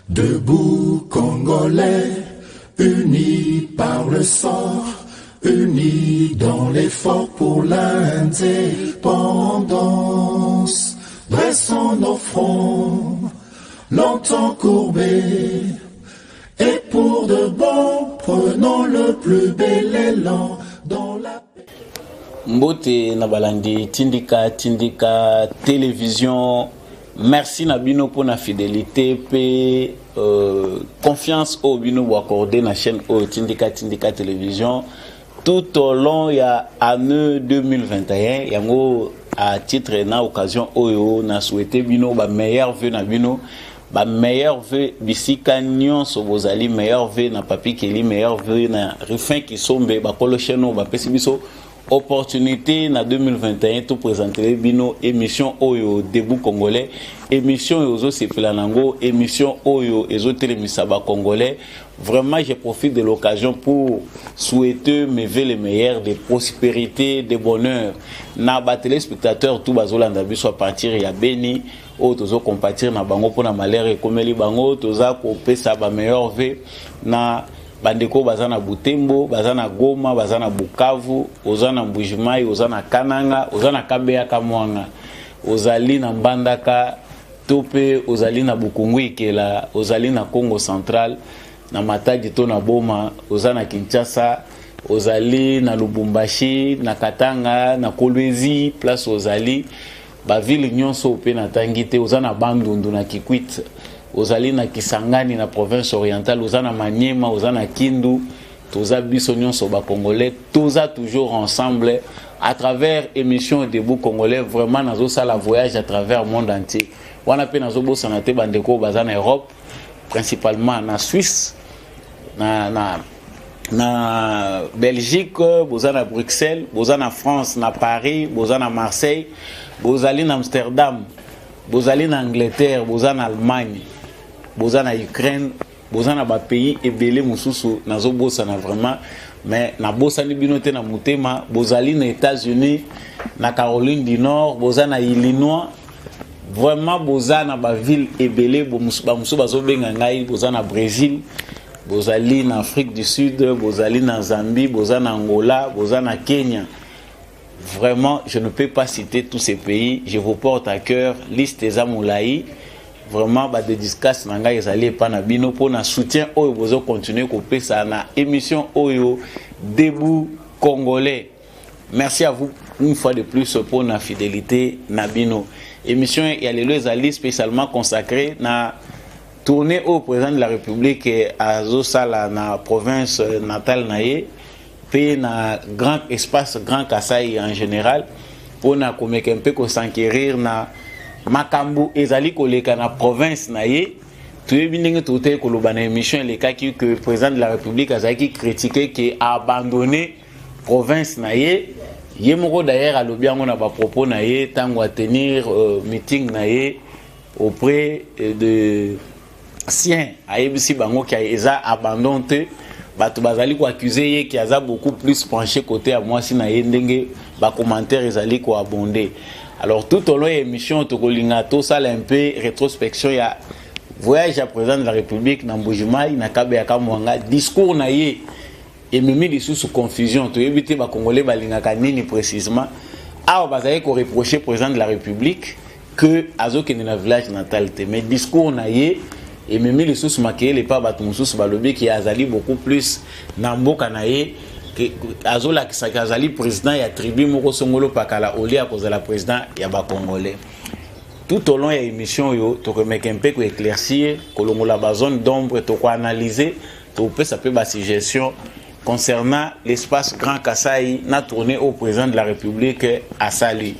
Debout Congolais, unis par le sort, unis dans l'effort pour l'indépendance. Dressons nos fronts, longtemps courbés, et pour de bon, prenons le plus bel élan dans la Mbote na balandi Tindika Tindika Télévision. Merci na bino pour la fidélité pe confiance oyo bino bo accordé na chaîne oyo Tindika Tindika Télévision tout au long ya année 2021. Yango à titre na occasion oyo na souhaité bino ba meilleurs vœux na bino, ba meilleurs vœux bisika nyonso bozali. Meilleurs vœux na Papi Keli, meilleurs vœux na Rufin Kisombe, bakolo chaîne oyo bapesi biso opportunité na 2021 to présenter bino émission oyo Debout Congolais, émission oyo ozosepela nango, émission oyo ezotelemisa ba Congolais. Vraiment, je profite de l'occasion pour souhaiter mes vœux les meilleurs de prospérité, de bonheur na ba téléspectateurs tout bazolanda biso à partir ya Beni, oyo tozocompatir na bango mpona malheur ekomeli bango. Toza kopesa ba meilleurs vœux na bandeko baza na Butembo, baza na Goma, baza na Bukavu, oza na Mbujimai, oza na Kananga, oza na Kabeya Kamwanga, ozali na Mbandaka to mpe ozali na Bukungu Ikela, ozali na Congo Central, na Matadi to na Boma, oza na Kinshasa, ozali na Lubumbashi, na Katanga, na Kolwezi, place ozali, baville nyonso mpe natangi te, oza na Bandundu, na Kikwit, ozali na Kisangani, na province orientale, oza na Maniema, oza na Kindu. Toza biso nyonso Bacongolais, toza toujours ensemble à travers émission Debout Congolais. Vraiment, nazosala voyage à travers monde entier wana mpe nazobosana te bandeko baza na Europe, principalement na Suisse, na Belgique, boza na Bruxelles, boza na France, na Paris, boza na Marseille, bozali na Amsterdam, bozali na Angleterre, boza na Allemagne, boza na Ukraine, boza na bapays ebele mosusu nazobosana vraiment, mais nabosani bino te na motema. Bozali na États-Unis, na Caroline du Nord, boza na Illinois, vraiment boza na baville ebele. Bamosusu bazobenga ngai, boza na Brésil, bozali na Afrique du Sud, bozali na Zambie, boza na Angola, boza na Kenya. Vraiment, je ne peux pas citer tous ces pays. Je vous porte à cœur. Liste eza molai. Vraiment, badédicace na ngai ezali epa na bino mpona soutien oyo bozocontinue kopesa na émission oyo Debout Congolais. Merci à vous une fois de plus pour na fidélité na bino. Émission ya lelo ezali spécialement consacrée na tournée au président de la République azosala na province natale na ye mpe na grand espace Grand Kasai en général, mpona komeka mpe kos'enquérir na makambo ezali koleka na province na ye. Toyebi ndenge totei koloba na émission elekaki que président de la République azalaki critiqué ke abandonné province na ye. Ye moko d'ailleurs alobi yango na bapropos na ye ntango atenir meeting na ye auprès de siens. Ayebisi bango ke eza abandon te. Bato bazali koaccuse ye ke aza beaucoup plus penché côté ya mwasi na ye, ndenge bacommentaire ezali koabonde. Alors, tout au long ya émission, tokolinga tosala un peu rétrospection ya voyage ya président de la République na Mbujimai, na Kabeya Kamwanga. Discours na ye ememi lisusu confusion. Toyebi te Bacongolais balingaka nini précisément. Awa bazali koreproche président de la République que azokende na village natal te, mais discours na ye ememi lisusu makeyele epa bato mosusu. Balobi ke azali beaucoup plus na mboka na ye, azolakisaka azali président ya tribu moko songolo pakala olie ya kozala président ya Bacongolais. Tout au long ya émission oyo, tokomeka mpe koéclaircir, kolongola bazone d'ombre, tokoanalyse, tokopesa mpe basuggestion concernant l'espace Grand Kasaï na tournée au président de la République asali.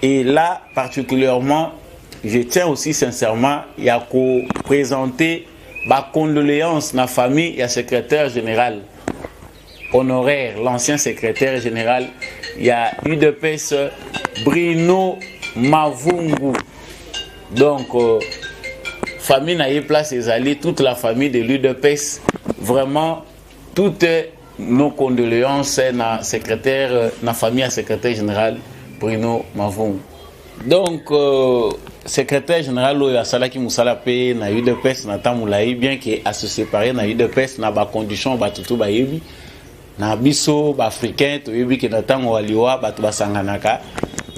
Et là particulièrement, je tiens aussi sincèrement ya koprésenter bacondoléance na famille ya secrétaire général honoraire, l'ancien secrétaire général ya UDPS, Bruno Mavungu. Donc famille na ye place ezali, toute la famille de l'UDPS, vraiment toutes nos condoléances na secrétaire, na famille ya secrétaire général Bruno Mavungu. Donc secrétaire général oyo asalaki mosala mpe na UDPS na ntango molai, bien ke ase séparé na UDPS na bacondition bato to bayebi na biso baafricain, toyebi ke na ntango ya liwa bato basanganaka.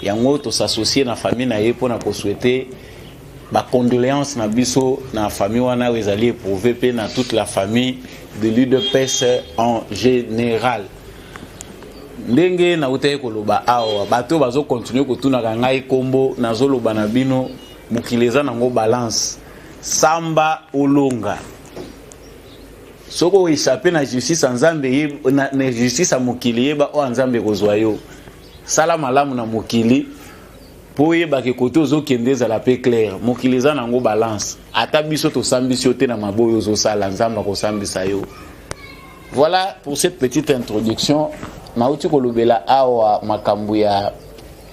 Yango tosassocie na famille na ye mpona kosouhaiter bacondoléance na biso na famille wana oyo ezali éprouvé, mpe na toute la famille de l'UDPS en général. Ndenge nautaki koloba awa, bato oyo bazokontinue kotunaka ngai nkombo, nazoloba na bino, mokili eza nango balance. Samba olonga, soki oéchappe na justice ya Nzambe, na justice ya mokili, yeba oyo ya Nzambe ekozwa yo. Sala malamu na mokili mpo oyebaka kote ozokende ezala mpe clair. Mokili eza nango balance. Ata biso tosambisi yo te na maboyo ozosala, Nzambe akosambisa yo. Voilà pour cette petite introduction. Nauti kolobela awa makambo ya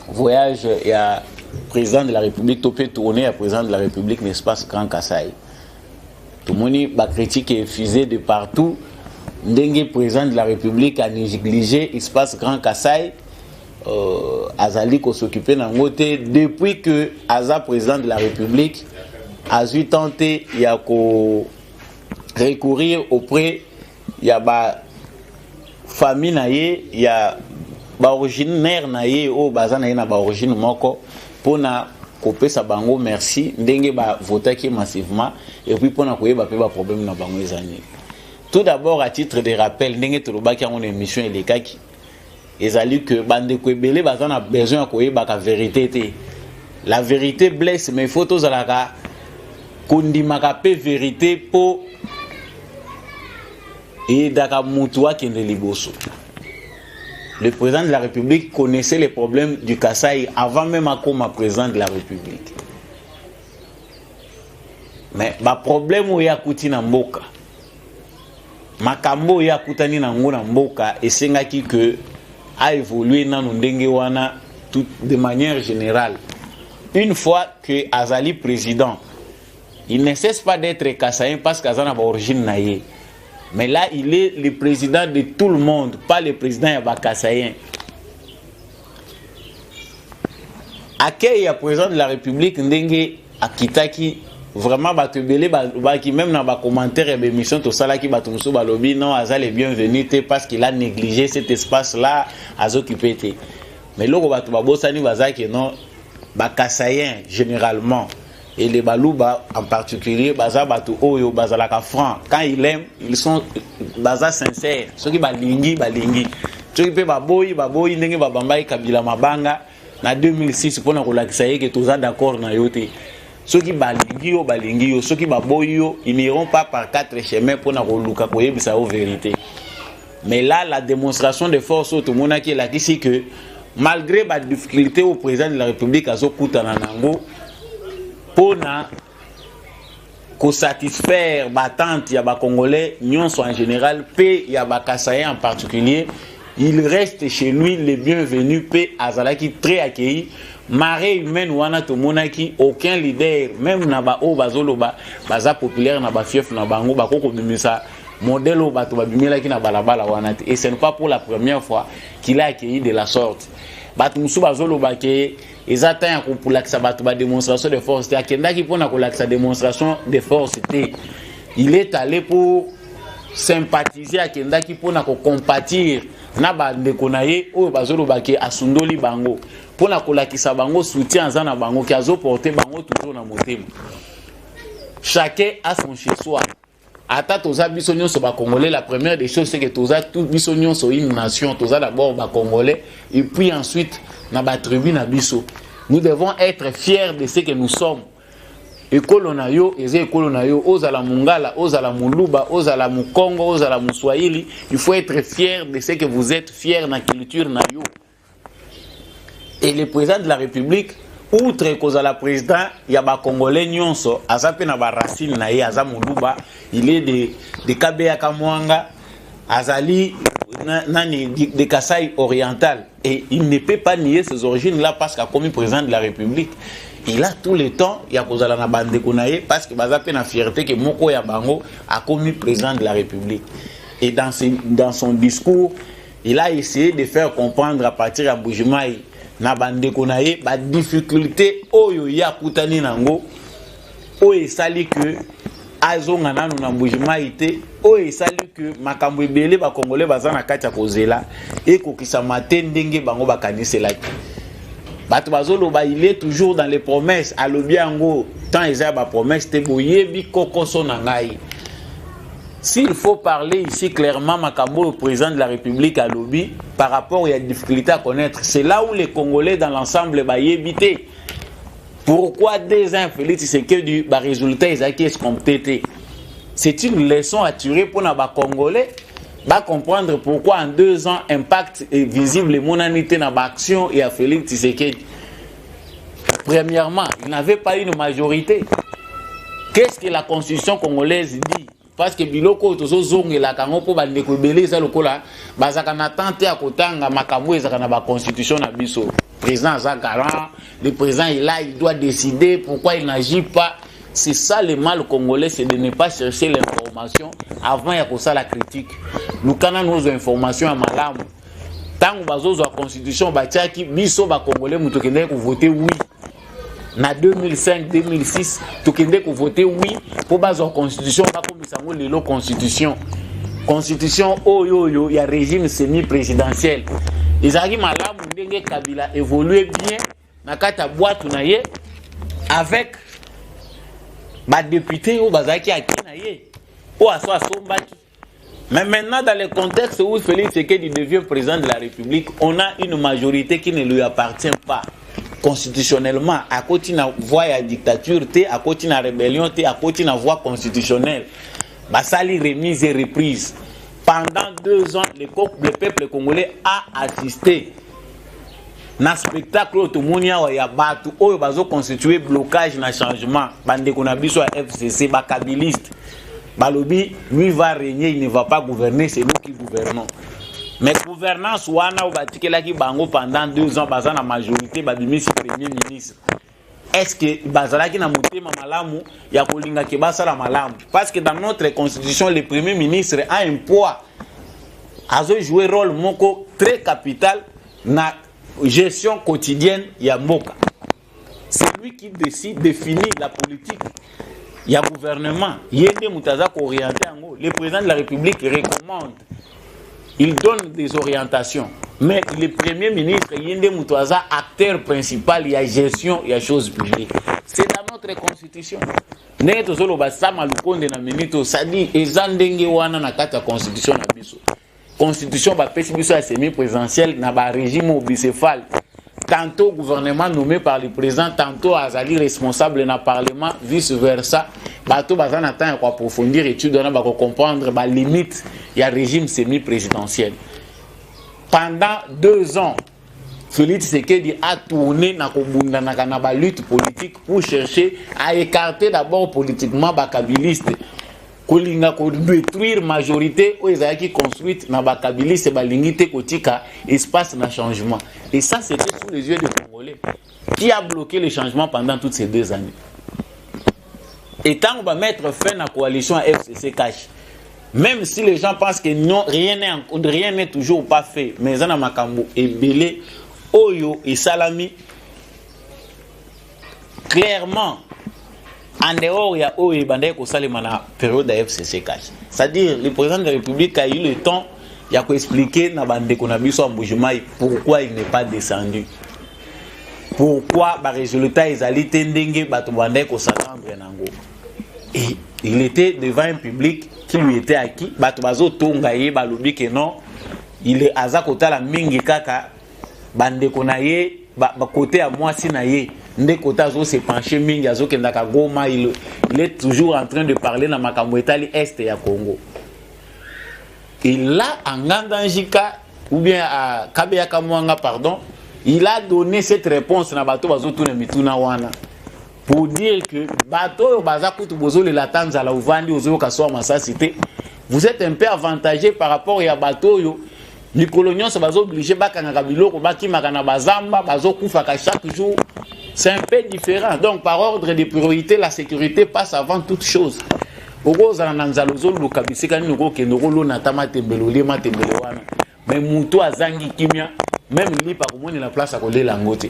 voyage ya président de la République to mpe tournée ya président de la République na espace Grand Kasai. Tomoni bacritique efusé de partout, ndenge président de la République a négligé espace Grand Kasai, azali kos'occuper nango te. Depuis que aza président de la République, azwi temps te ya ko recourir auprès ya bafamille na ye, ya baoriginaire na ye oyo baza na ye na baorigine moko, mpona kopesa bango merci ndenge bavotaki massivement, et puis mpona koyeba mpe baproblème na bango eza nini. Tout d'abord, à titre de rappel, ndenge tolobaki yango na émission elekaki, ezali que bandeko ebele baza na besoin ya koyebaka vérité te. La vérité blesse, mais il faut tozalaka kondimaka mpe vérité mpo eyedaka mutu akende liboso. Le président de la République connaissait les problèmes du Kasaï avant même akoma président de la République. Mais baproblème oyo akuti na mboka, makambo oyo akutani nango na mboka, esengaki que aévolue nano ndenge wana tout, de manière générale. Une fois que azali président, il ne cesse pas d'être kasaïen parce qu'aza na baorigine na ye. Mais là, il est le président de tout le monde, pas le président ya bakasaïen. Accueil ya président de la République, ndenge akitaki, vraiment bato ebele balobaki, même na bacommentaire ya baémission tosalaki, bato mosusu balobi non, aza le bienvenu te parce qu'il a négligé cet espace là azokipe te. Mais eloko bato babosani, bazaki non, bakasaïen généralement et les Baluba en particulier baza bato oyo bazalaka franc. Quand ils aiment, ils sont baza sincère. Soki balingi, balingi, soki mpe baboyi, baboyi. Ndenge babambai Kabila mabanga na 2006 mpona kolakisa ye ke toza d'accord na yo te. Soki balingi yo, balingi yo, soki baboyi yo, ils n'iront pas par quatre chemins mpona koluka koyebisa yo vérité. Mais là, la démonstration de force oyo tomonaki elakisi que malgré badifficulté oyo président de la République azokutana nango mpona kosatisfaire batante ya bacongolais nyonso en général mpe ya bakasaïen en particulier, il reste chez lui le bienvenu mpe azalaki très accueilli. Marée humaine wana tomonaki, aucun leader, même na baoyo bazoloba baza populaire na bafief na bango, bakoki kobimisa modèle oyo bato babimelaki na balabala wana te. Et ce n'est pas pour la première fois qu'il a accueilli de la sorte. Bato mosusu bazoloba ke eza temps ya kolakisa bato badémonstration de force te. Akendaki mpona kolakisa démonstration de force te, il est allé pour sympathiser. Akendaki mpona kocompatir na bandeko na ye oyo bazoloba ke asundoli bango, mpona kolakisa bango soutien aza na bango, ke azoporte bango toujours na motema. Chacun a son chez soi. Ata toza biso nyonso bacongolais, la première des choses, c'est que toza tout biso nyonso une nation. Toza d'abord bacongolais et puis ensuite na batribu na biso. Nous devons être fiers de ce que nous sommes. Ekolo na yo eza ekolo na yo, ozala mongala, ozala moluba, ozala mokongo, ozala moswahili, il faut être fier de ce que vous êtes, fier na culture na yo. Et le président de la République, outre kozala président ya bacongolais nyonso, aza mpe na baracine na ye. Aza moluba, il est de Kabeya Kamwanga, azali nani de Kasai Oriental, et il ne peut pas nier ses origines là parce qu'akomi président de la République, il a tout le temps ya kozala na bandeko na ye, parce que baza mpe na fierté ke moko ya bango akomi président de la République. Et dans son discours, il a essayé de faire comprendre à partir ya Mbujimayi. na bandeko na ye badifficulté oyo ye akutani nango, oyo esali ke azonga nanu na Mbujimayi te, oyo esali ke makambo ebele bakongole baza na kati ya kozela ekokisama te ndenge bango bakaniselaki. Bato bazoloba il est toujours dans les promesses, alobi yango temps eza ya bapromesse te. Boyebi kokoso na ngai, s'il faut parler ici clairement, makambo oyo président de la République alobi par rapport ya difficulté à connaître, c'est là où les Congolais dans l'ensemble bayebi te pourquoi 2 ans Félix Tshisekedi, barésultat ezalaki escompté te. C'est une leçon à tirer mpona bacongolais bacomprendre pourquoi en 2 ans impact est visible emonani te na baaction ya Félix Tshisekedi. Premièrement, il n'avait pas une majorité. Qu'est-ce que la constitution congolaise dit? Parce que biloko oyo tozozongelaka yango mpo bandeko ebele eza lokola bazalaka na temps te ya kotanga makambo oyo ezalaka na baconstitution na biso. Président aza garant, le président est là, il doit décider, pourquoi il n'agit pas? C'est ça le mal congolais, c'est de ne pas chercher l'information avant ya kosala critique. Luka nanu ozwa information ya malamu. Ntango bazozwa constitution, batiaki biso bacongolais, moto okendaki kovote oui na 2005, 2006, tokende kovote oui mpo bazwa constitution, bakomisa yango lelo constitution. Constitution oyo ya régime semi présidentiel ezalaki malamu ndenge Kabila évolue bien na kati ya bwatu na ye avec badéputé oyo bazalaki aki na ye, oyo aso asombaki. Mais maintenant, dans le contexte où Félix Tshisekedi devient président de la République, on a une majorité qui ne lui appartient pas. Constitutionnellement, à côté na voie ya dictature te, à côté na rébellion te, à côté na voie constitutionnelle. Basali remise et reprise. Pendant 2 ans, le peuple congolais a assisté na spectacle oyo tomoni awa ya bato oyo bazoconstitue blocage na changement. Bandeko na biso ya FCC, bakabiliste, balobi lui va régner, il ne va pas gouverner, c'est nous qui gouvernons. Mais gouvernance wana oyo batikelaki bango pendant 2 ans, baza na majorité, babimisi premier ministre, est ce que bazalaki na motema malamu ya kolinga ke basala malamu? Parce que dans notre constitution, le premier ministre a un poids, azojouer rôle moko très capital na gestion quotidienne ya mboka. C'est lui qui décide, définit la politique ya gouvernement, ye nde moto aza kooriente yango. Le président de la République recommande, il donne des orientations, mais le premier ministre, ye nde moto aza acteur principal ya gestion ya chose publique. C'est dans notre constitution. Ndenge tozoloba Sama Lukonde na minute osadi, eza ndenge wana na kati ya constitution na biso. Constitution bapesi biso ya semi présidentielle na barégime oyo bicéphale, tantôt gouvernement nommé par le président, tantôt azali responsable na parlement, vice versa. Bato baza na temps ya koapprofondir étude wana bakocomprendre balimite ya régime semi présidentiel. Pendant 2 ans, Félix Tshisekedi a tourné na kobundanaka na balutte politique pour chercher à écarter d'abord politiquement bakabiliste, kolinga kodétruire majorité oyo ezalaki construite na bakabiliste, balingi te kotika espace na changement. Et ça, c'était sous les yeux des Congolais. Qui a bloqué le changement pendant toutes ces 2 années? Et ntango bamettre fin na coalition ya FCC CACH, même si les gens pensent que non, rien n'est toujours pas fait, mais eza na makambo ebele oyo esalami clairement en dehors ya oyo ebandaki kosalema na période ya FCC CACH. C'est-à-dire, le président de la République a eu le temps ya koexpliquer na bandeko na biso ya Mbujimai pourquoi il n'est pas descendu, pourquoi barésultat ezali te ndenge bato bandaki kos'attendre nango. Et il était devant un public qui lui était acquis. Bato bazotonga ye, balobi ke non, il est aza kotala mingi kaka bandeko na ye, bakote ya mwasi na ye nde kote azose penche mingi, azokendaka Goma, il est toujours en train de parler na makambo etali est ya Congo. Et là, en Ngandajika ou bien à Kabeya Kamwanga, pardon, il a donné cette réponse na bato bazotuna mituna wana pour dire que bato oyo baza kutu bozolela ata nzala, ovandi ozoyoka so masasi te, vous êtes un peu avantagé par rapport ya bato oyo mikolo nyonso bazooblige bakangaka biloko, bakimaka na bazamba, bazokufaka chaque jour. C'est un peu différent. Donc, par ordre de priorité, la sécurité passe avant toute chose. Okozala na nzala, ozoluka bisika nini okokende, okolona ata matembele, olie matembele wana, mais moto azangi kimia. Même lipa akomonela place akolela yango te.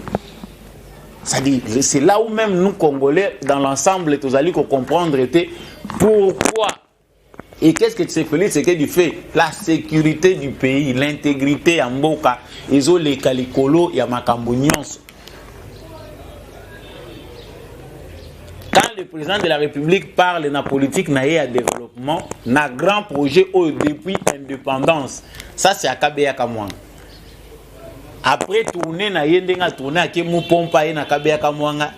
C'est-à-dire, c'est là où même nous, Congolais, dans l'ensemble, tozali comprendre te pourquoi et qu'est-ce que Félix Tshisekedi fait. La sécurité du pays, l'intégrité ya mboka ezoleka likolo ya makambo nyonso. Quand le président de la République parle na politique na ye ya développement, na grand projet oyo depuis indépendance, ça c'est à Kabeya Kamwanga. Après tourner na ye, ndenge atourne, ake mupompa ye na Kabeya Kamwanga,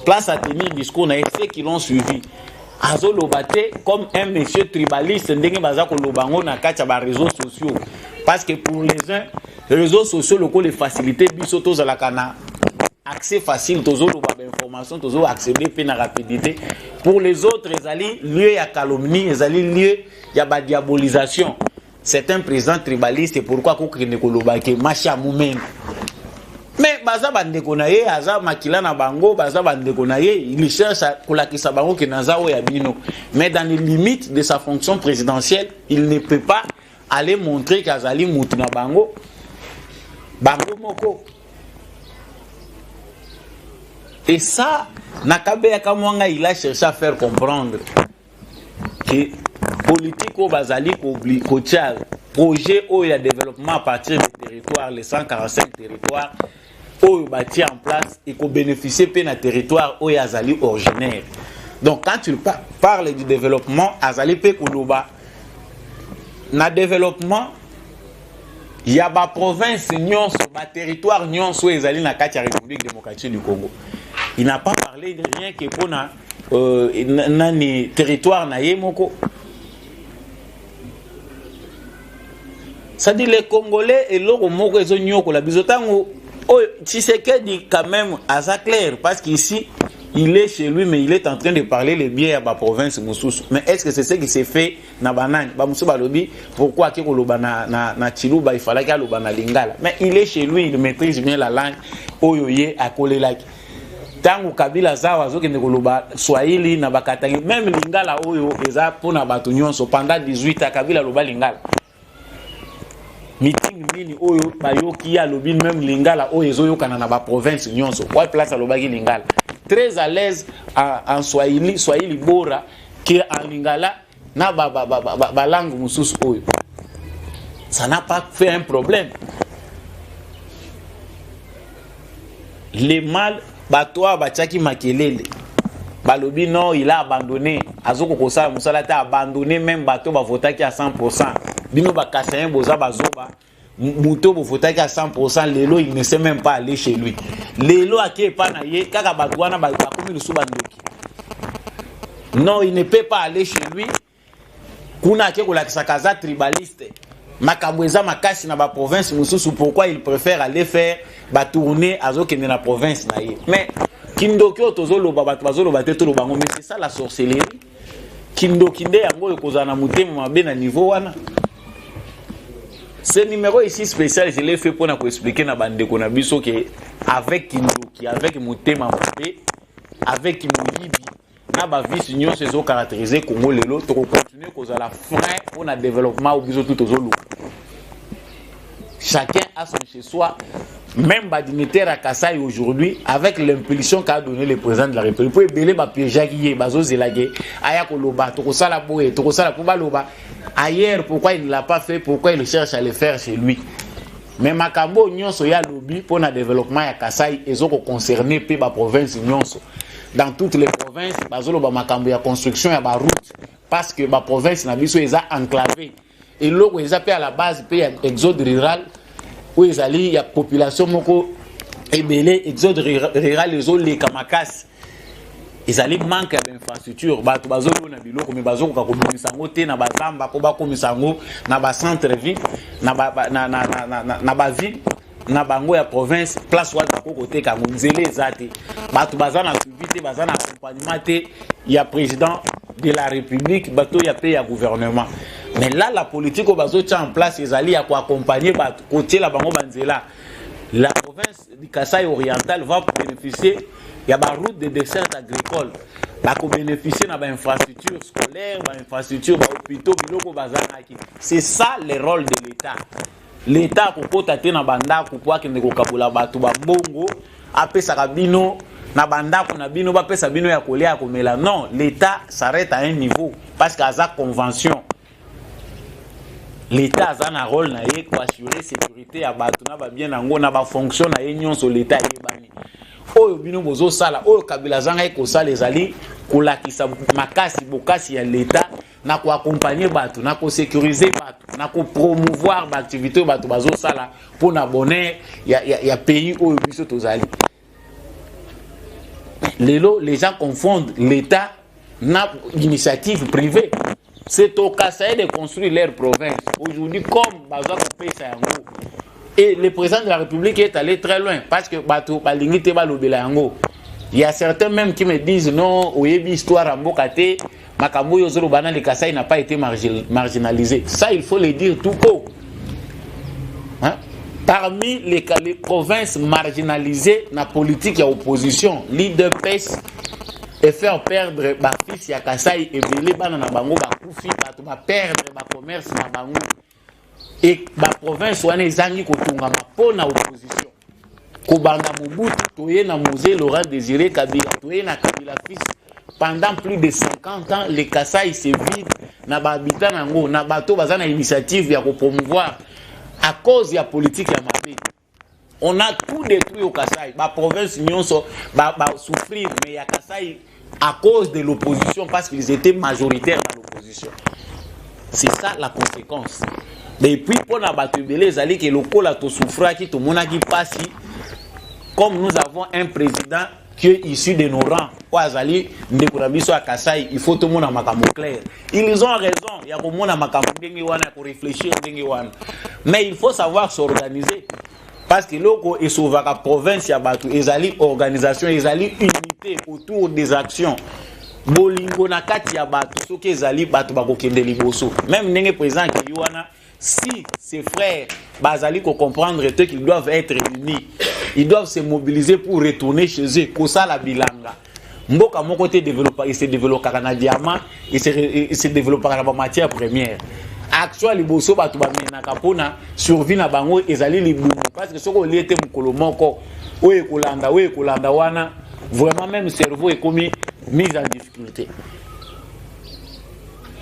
place à tenir discours na ye, ceux qui l'ont suivi, azoloba te comme un monsieur tribaliste ndenge baza koloba yango na kati ya baréseaux sociaux, parce que pour les uns, réseaux sociaux lokola efacilité biso, tozalaka na accès facile, tozoloba bainformation, tozo accéder mpe na rapidité. Pour les autres, ezali lieu ya calomnie, ezali lieu ya badiabolisation. C'est un président tribaliste, pourquoi kokende koloba ke mashi ya mumene? Mais baza bandeko na ye, aza makila na bango, baza bandeko na ye. Il cherche kolakisa bango ke naza oyo ya bino, mais dans les limites de sa fonction présidentielle, il ne peut pas aller montrer qu'azali mutu na bango, bango moko. Et ça, na Kabeya Kamwanga, il a cherché à faire comprendre que politique oyo bazali kotia, projet oyo ya développement à partir des territoires, les 145 territoires oyo batia en place, ekobénéficie mpe na territoire oyo azali originaire. Donc quand tu parles du développement, azali mpe koloba na développement ya baprovince nyonso, baterritoire nyonso oyo ezali na kati ya République démocratique du Congo. Il n'a pas parlé de rien que mpona nani, territoire na ye moko. C'est-à-dire, les Congolais, eloko moko ezonyokola biso ntango oyo Tshisekedi quand même aza clair, parce qu'ici il est chez lui, mais il est en train de parler les biens ya baprovince mosusu. Mais est ce que c'est ce qui s'est fait na banani? Bamosusu balobi pourquoi ake koloba na Tshiluba, il fallaki aloba na Lingala. Mais il est chez lui, il maîtrise bien la langue oyo ye akolelaki. Ntango Kabila aza awa, azokende koloba Swahili na bakatangi, même Lingala oyo eza mpona bato nyonso. Pendant 18 ans, Kabila aloba Lingala? Meeting nini oyo bayoki ye alobi même Lingala oyo ezoyokana na baprovince nyonso? Wa place alobaki Lingala? Très à l'aise en Swahili, Swahili bora ke en Lingala na balangue ba mosusu oyo. Ça n'a pas fait un problème. Le mal, bato oyo batiaki makelele, balobi non, il a abandonné, azoko kosala mosala te, abandonné même bato bavotaki à 100. Bino bakasayen, boza bazoba. Moto bovotaki à 100, lelo il ne sait même pas aller chez lui. Lelo ake epa na ye kaka, bato wana bakomi lisusu bandoki. Non, il ne peut pas aller chez lui. Kuna ake kolakisaka aza tribaliste, makambo eza makasi na baprovince mosusu. Pourquoi il préfère aller faire batournée, azokende na province na ye? Mais kindoki oyo tozoloba, bato bazoloba te, toloba yango, mais c'est ça la sorcellerie. Kindoki nde yango oyo, kozala na motema mabe na niveau wana. Ce numéro ici spécial, je l'ai fait mpona koexpliquer na bandeko na biso ke avec kindoki, avec motema mabe, avec moyibi na bavice nyonso ezocaractérise Congo lelo, tokocontinue kozala frein mpona développement oyo biso tu tozoluka. Chacun a son chez soi. Même badignitaire à Kasaï aujourd'hui, avec l'impulsion qu'a donné le président de la République, po ebele bapiégeaki ye, bazozelaki aya koloba tokosala boye, tokosala, po baloba ailleurs pourquoi il ne l'a pas fait, pourquoi il cherche à le faire chez lui. Mais makambo nyonso ya lobi mpona développement ya Kasai ezokoconcerne mpe baprovince nyonso. Dans toutes les provinces, bazoloba makambo ya construction ya baroute, parce que baprovince na biso eza enclavé. Eloko eza mpe à la base mpe ya exode rural oyo ezali ya population moko ebele, exode rural ezoleka makasi, ezali manque ya bainfrastructure. Bato bazolona biloko, me bazokoka kobimisa yango te na bazamba mpo bakomisa yango na bacentre ville, na baville na bango ya province, place wana bakoki koteka yango. Nzela eza te, bato baza na suivi te, baza na accompagnement te ya président de la République, bato ya mpe ya gouvernement. Mais là, la politique oyo bazotia en place ezali ya koaccompagne bato, kotiela bango banzela. La province du Kasaï oriental va bénéficier ya baroute de desserte agricole, bakobénéficie na bainfrastructure scolaire, bainfrastructure, bahôpitaux, biloko bazangaki. C'est ça le rôle de l'État. L'État akokota te na bandako mpo akende kokabola bato bambongo, apesaka bino na bandako na bino, bapesa bino ya kolia, ya komela. Non, l'État s'arrête à un niveau parce que aza convention. L'État aza na rôle na ye koassurer sécurité ya bato na babien yango na bafonction na ye nyonso. L'État ayebani. Oyo bino bozosala, oyo Kabila azangaki kosala, ezali kolakisa makasi, bokasi ya l'État na koaccompagner bato, na kosécuriser bato, na kopromouvoir baactivité oyo bato bazosala mpona bonheur ya pays oyo biso tozali lelo. Les gens confondent l'État na initiative privée. C'est au Kasaï de construire leur province aujourd'hui comme baza kopesa yango. Et le président de la République est allé très loin parce que bato balingi te balobela yango. Il y a certains même qui me disent: non, oyebi histoire ya mboka te, makambo oyo ozoloba na le Kasaï n'a pas été marginalisé. Ça, il faut le dire tout haut, hein? Parmi les provinces marginalisées na politique ya opposition, l'UDPS et faire perdre bafils ya Kasai ebele, bana na bango bakufi, bato baperdre bacommerce na bango e baprovince wana ezangi kotongama mpo na opposition. Kobanda Mobutu, toye na Mzee Laurent Désiré Kabila, toye na Kabila fils, pendant plus de 50 ans le Kasai se vide na bahabitant yango, na bato baza na initiative ya kopromouvoir à cause ya politique ya mabe. On a tout détruit au Kasai. Baprovince nyonso basouffrir, mais ya Kasai à cause de l'opposition, parce qu'ils étaient majoritaires dans l'opposition. C'est ça la conséquence. Et puis mpona bato ebele ezali ke lokola tosouffraki, tomonaki mpasi, comme nous avons un président qui est issu de nos rangs, oyo azali ndeko na biso ya Kasai, il faut tomona makambo clair. Ils ont raison ya komona makambo ndenge wana, ya koréfléchir ndenge wana, mais il faut savoir s'organiser, parce que eloko esauvaka province ya bato ezali organisation, ezali unité autour des actions, bolingo na kati ya bato. Soki ezali, bato bakokende liboso. Même ndenge président akei wana, si ses frères bazali comprendre te qu'ils doivent être unis, ils doivent se mobiliser pour retourner chez eux kosala bilanga. Mboka moko te ese développaka na diamant, ese développaka na bamatière première. Action ya liboso bato bamenaka mpona survie na bango ezali libumu, parce que soki olie te mokolo moko, oyo ekolanda, oyo ekolanda wana, vraiment même cerveau ekomi mise en difficulté.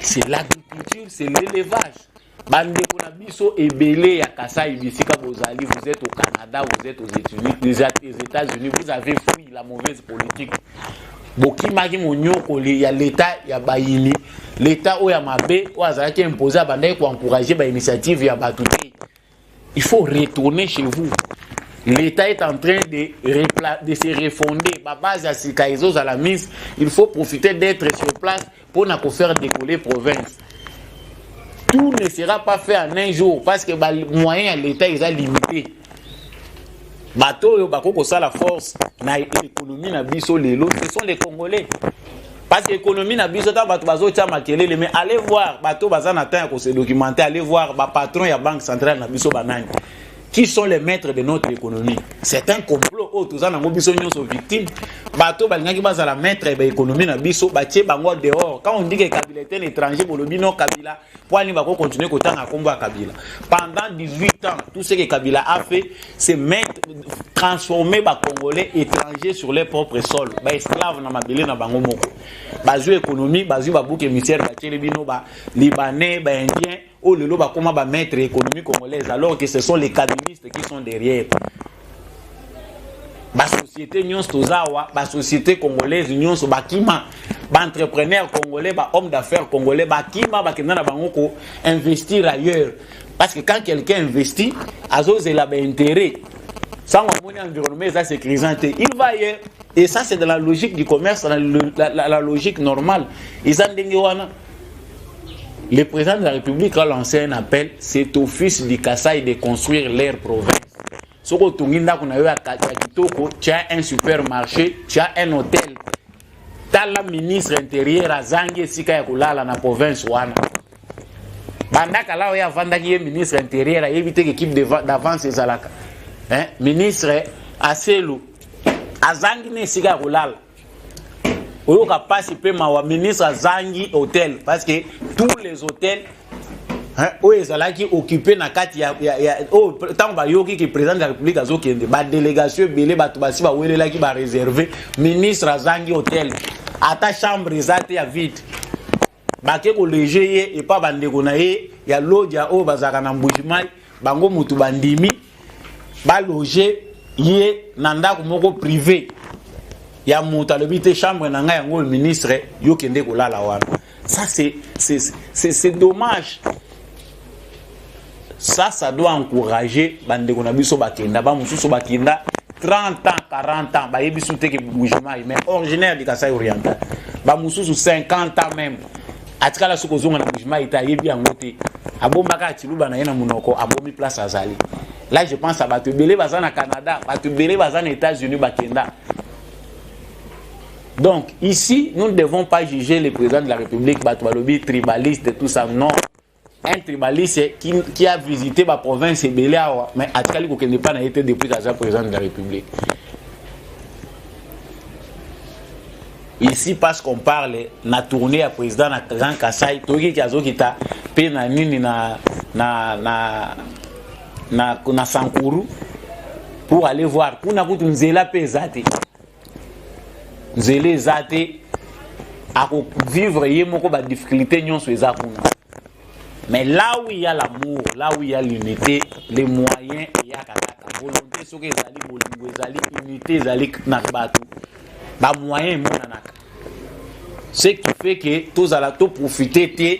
C'est l'agriculture, c'est l'élevage. Bandeko na biso ebele ya Kasai, bisika bozali, vous êtes au Canada, vous êtes aux États-Unis, vous avez fui la mauvaise politique. Bokimaki monyokoli ya leta ya bayini, leta oyo ya mabe, oyo azalaki imposé, abandaki koencourager bainitiative ya bato te. Il faut retourner chez vous. L'État est en train de se refonder, babase ya sika ezozala mise. Il faut profiter d'être sur place mpona kofaire décoller province. Tout ne sera pas fait en un jour parce que moyen ya l'État eza limité. Bato oyo bakoki kosala force na économie na biso lelo, ce sont les Congolais, parce que économie na biso, ntango bato bazotia makelele, mais allez voir bato baza na temps ya kose documenter, allez voir bapatron ya Banque centrale na biso banani, qui sont les maîtres de notre économie. C'est un complot oyo toza nango biso nyonso victime. Bato balingaki bazala maître ya baéconomie na biso, batie bango dehors. Quand on dit que Kabila est un étranger, bolobi non, Kabila po ani bakocontinue kotanga nkombo ya Kabila pendant 18 ans? Tout ce que Kabila a fait, c'est mettre, transformer bacongolais étrangers sur leur propre sol, baesclave na mabele na bango moko. Bazwi économie, bazwi babouc émissaire, batieli bino balibanais, baindien, oyo lelo bakóma bamaître économie congolaise, alors que ce sont les kabilistes qui sont derrière. Basociété nyonso toza awa, basociété congolaise nyonso bakima, baentrepreneur congolais, bahomme d'affaires congolais bakima, bakenda na bango koinvestir ailleurs, parce que quand quelqu'un investit, azozela baintérêt. Sango amoni environnement eza sécurisant te, il va ailleurs. Et ça, c'est dans la logique du commerce, dans la logique normale eza ndenge wana. Le président de la République a lancé un appel: c'est au fils du Kasaï de construire leur province. Soki otongi ndako na yo ya kitoko, tu as un supermarché, tu as un hôtel. Tala ministre intérieur azangi esika ya kolala na province wana. Bandaka la oyo avandaki ye ministre intérieur, ayebi te équipe d'avance ezalaka, hein? Ministre Aselo azangi na esika ya kolala. Oyoka mpasi mpe mawa, ministre azangi hôtel parce que tous les hôtels Oyo ezalaki occupé na kati ya, ya, ya oyo ntango bayoki ke président de la république azokende, badélégation ebele, bato basi bawelelaki baréserve, ministre azangi hotel, ata chambre eza te ya vide. Bake kologer ye epa bandeko na ye ya Lodia oyo bazalaka na Mbujimai. Bango mutu bandimi baloger ye na ndako moko privé ya moto. Alobi te, chambre na ngai yango oyo, ministre, yo kende kolala wana. Ça, c'est dommage. Ça doit encourager bandeko na biso bakenda. Bamosusu bakenda 30 ans, 40 ans, bayebi su te ke Mbujimai, mais originaire du Kasai Oriental. Bamosusu 50 ans même, atikala soki ozonga na Mbujimai te, ayebi yango te, abombaka atiluba na ye na monoko, abomi place azali. Là, je pense à bato ebele baza na Canada, bato ebele baza na États-Unis, bakenda. Donc ici, nous ne devons pas juger le président de la République. Bato balobi tribaliste, tout ça, non. Un tribaliste qui a visité ma province ebele awa, mais atikali kokende pa na ye te depuis aza président de la République. Ici, parce qu'on parle na tournée ya président na Grand Kasai, toyoki azokita mpe na nini, na Sankuru pour aller voir. Kuna kutu nzela mpe eza te, nzela eza te, akovivre ye moko badifficulté nyonso eza kuna. Mais là où il y a l'amour, là où il y a l'unité, les moyens eyaka kaka. Volonté soki ezali, bolingo ezali, unité ezali na bato, bamoyen emonanaka. Ce qui fait que tozala toprofite te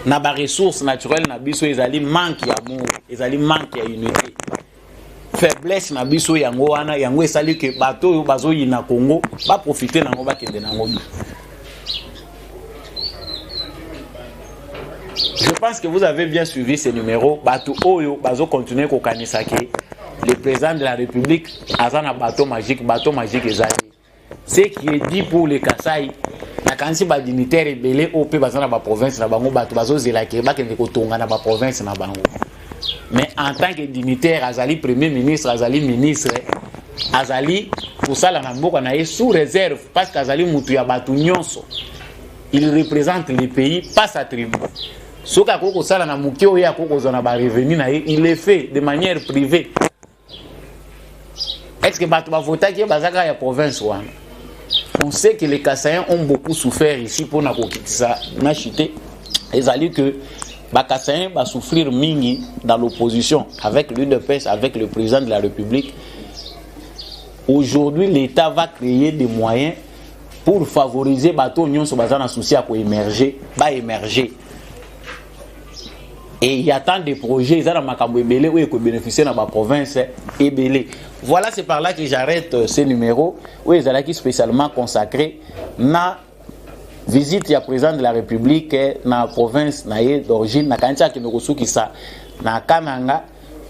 na baressource naturelle na biso ezali manque ya amour, ezali manque ya unité, faiblesse na biso yango wana. Yango esali ke bato oyo bazoyina Congo baprofite nango, bakende nango bi. Je pense que vous avez bien suivi ce numéro. Bato oyo bazocontinue kokanisa ke le président de la République aza na bateau magique, bateau magique eza te. Ce qui est dit pour le Kasai, nakanisi badignitaire ebele oyo mpe baza na baprovince na bango, bato bazozela ke bakende kotonga na baprovince na bango. Mais en tant que dignitaire, azali premier ministre, azali ministre, azali kosala na mboka na ye sous réserve, parce que azali mutu ya bato nyonso. Il représente le pays, pas sa tribu. Soki akoki kosala na moke oyo akoki kozwa na barevenu na ye, il le fait de manière privée. Est ce que bato bavotaki ye baza kaka ya province wana? On sait que les Kasaïens ont beaucoup souffert ici. Mpona kokitisa na chute, ezali que bakasaïens basouffrir mingi dans l'opposition avec l'UDPS, avec le président de la République. Aujourd'hui, l'État va créer des moyens pour favoriser bato nyonso baza na souci ya koémerger, baémerger. Et il y a tant de projets, eza na makambo ebele oyo ekobénéficie na baprovince ebele. Voilà, c'est par là que j'arrête ce numéro oyo ezalaki spécialement consacré na visite ya président de la République na province na ye d'origine. Nakanisi akende kosukisa na Kananga.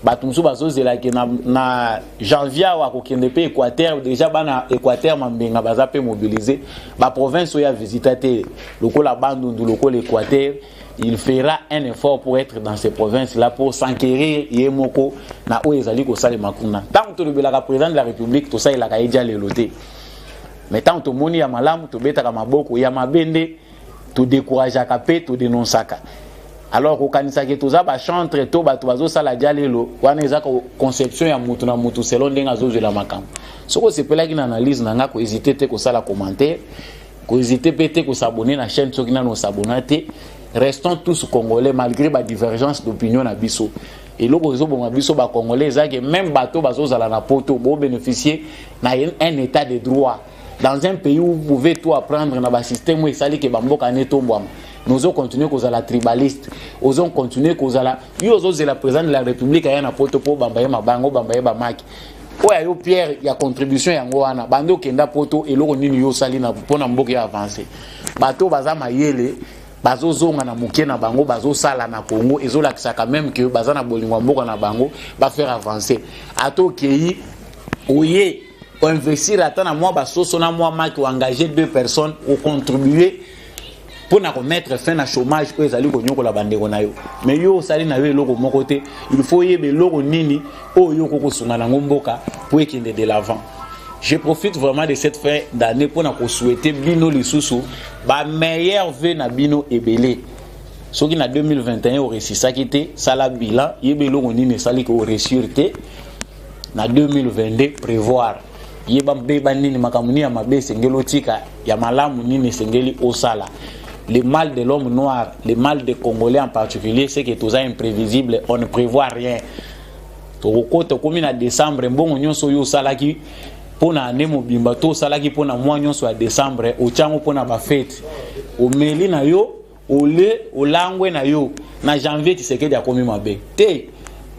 Bato mosusu bazozelaki na janvier awa akokende mpe Équateur. Déjà bana Équateur, Mambenga baza mpe mobilisé. Baprovince oyo avisita te, lokola Bandundu, lokola Équateur, il fera un effort pour être dans ces provinces là pour s'enquérir ye moko na oyo ezali kosalema kuna. Ntango tolobelaka président de la République, tosalelaka ye dia lelo te, mais ntango tomoni ya malamu, tobetaka maboko, ya mabe nde todécourageaka mpe todénonçaka. Alors kokanisaki toza bachantre to bato bazosala dia lelo wana, eza conception ya mutu na mutu selon ndenge azozwela makambo. Soki osepelaki na analyse na nga, kohésite te kosala commentaire, kohésite mpe te kos'abonner na chaîne soki nano os'abonna te. Restons tous congolais malgré badivergence d'opinion na biso. Eloko ezobonga biso bacongolais eza ke même bato bazozala na poto bobénéficier na un état de droit dans un pays où vous pouvez tout apprendre na basystème oyo esali ke bamboka ne etombwama. Nozo continuer kozala tribaliste, ozo continuer kozala yo ozozela président de la République aya na poto mpo obamba ye mabanga, obamba ye bamaki oyo ayo pierre ya contribution yango wana. Bandi okenda poto, eloko nini yo osali mpona mboka ya avance? Bato baza mayele bazozonga na moke na bango, bazosala na Congo, ezolakisaka même ke baza na bolingo ya mboka na bango, bafaire avancer. Ata okei, oye oinvestir ata na mwa basoso na mwa maki, oengage deux personnes, ocontribue mpona komettre fin na chômage oyo ezali konyokola bandeko na yo. Mais yo osali na yo eloko moko te. Il faut oyeba eloko nini oyo yo okokosunga nango mboka mpo ekende de l'avant. Je profite vraiment de cette fin d'année mpona kosouhaiter bino lisusu bameilleurs vœux na bino ebele. Soki na 2021 oresisaki te, sala bilan, yeba eloko nini esali ke oresure te na 2022. Prévoir, yeba mbeba nini, makambo nini ya mabe esengeli otika, ya malamu nini esengeli osala. Le mal de l'homme noir, le mal des Congolais en particulier, c'est que toza imprévisible, on ne prévoit rien. Tokokota, okomi na décembre, mbongo nyonso oyo osalaki mpo na année mobimba to osalaki mpo na mwa nyonso ya décembre, otyango mpo na bafete, omeli na yo, ole olangwe na yo. Na janvier, Tshisekedi akomi mabe te.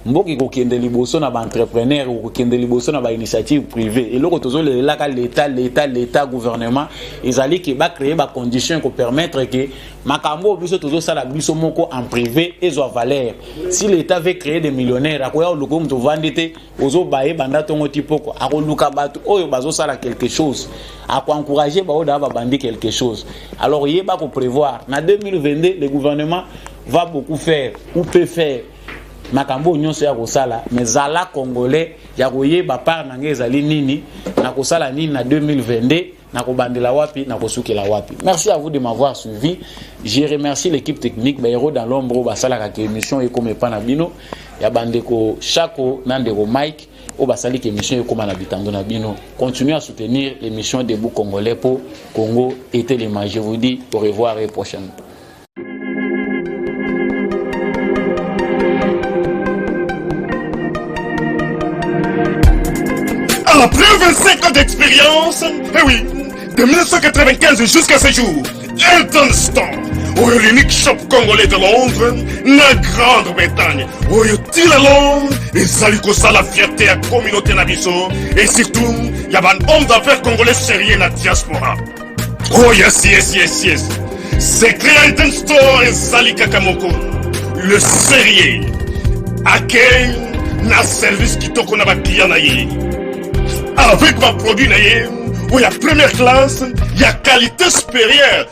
Mboka ekokende liboso na baentrepreneur, ekokende liboso na bainitiative privé. Eloko tozolelelaka leta, leta, leta, gouvernement, ezali ke bacréer bacondition ekopermettre ke makambo oyo biso tozosala biso moko en privé ezwa valeur. Si l'État veut créer des millionnaires, akoya koluka oyo moto ovandi te, ozobaye banda ntongo ti poko. Akoluka bato oyo bazosala quelque chose, akoencourage baoyo daa babandi quelque chose. Alors yeba koprévoir na 2022, le gouvernement va beaucoup faire ou peut faire makambo oyo nyonso ya kosala. Mais zala Congolais ya koyeba part na ngai ezali nini, na kosala nini na 2022, na kobandela wapi, na kosukela wapi. Merci à vous de m'avoir suivi. Je remercie l'équipe technique, bahéros dans l'ombre oyo basalaka ke émission ekoma epa na bino, ya bandeko Chako na ndeko Mike oyo basaliki émission ekóma na bitando na bino. Continuez à soutenir l'émission Debout Congolais po Congo etelema. Je vous dis au revoir et prochainement. Après 25 ans d'expérience, eh oui, de 1995 jusqu'à ce jour, Elton Store, oyo l'unique shop congolais de Londres, na Grande-Bretagne, oyo tila Londres, ezali kosala fierté ya communauté na biso, et surtout, ya ba hommes d'affaires congolais sérieux na diaspora. Oh yes. Secret ya Elton Store ezali kaka moko. Le sérieux. Accueil na service kitoko na baclient na ye. Avec baproduit na ye oyo ya première classe, ya qualité supérieure.